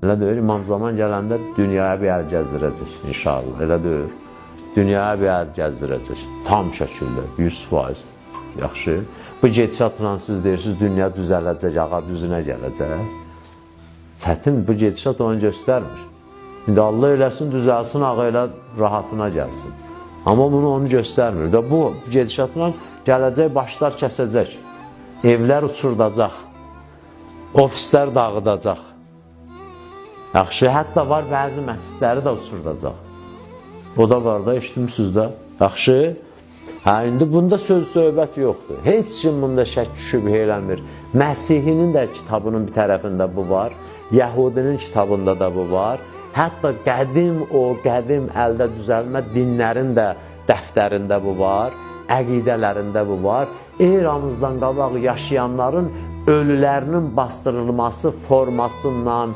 Elə deyil, İmam Zaman gələndə dünyaya bir əl gəzdirəcək inşallah. Elə deyil. Dünyaya bir əl gəzdirəcək. Tam şəkildə, 100%. Yaxşı. Bu gedişatla siz deyirsiniz, dünya düzələcək, ağa düzünə gələcək. Çətin, bu gedişat onu göstərmir. İndi Allah eləsin, düzəlsin, ağa elə rahatına gəlsin. Amma bunu onu göstərmir. Və bu gedişatla gələcək başlar kəsəcək. Evlər uçurdacaq. Ofislər dağıdacaq. Yaxşı, hətta var bəzi məscidləri də uçurdacaq. O da var da, eşitmişsiniz də. Yaxşı. Hə, indi bunda söz söhbət yoxdur. Heç kim bunda şək şübhə eləmir. Məsihinin də kitabının bir tərəfində bu var. Yəhudinin kitabında da bu var. Hətta qədim o qədim əldə düzəlmə dinlərin də dəftərində bu var, əqidələrində bu var. Eramızdan qabaq yaşayanların ölülərinin bastırılması formasından olan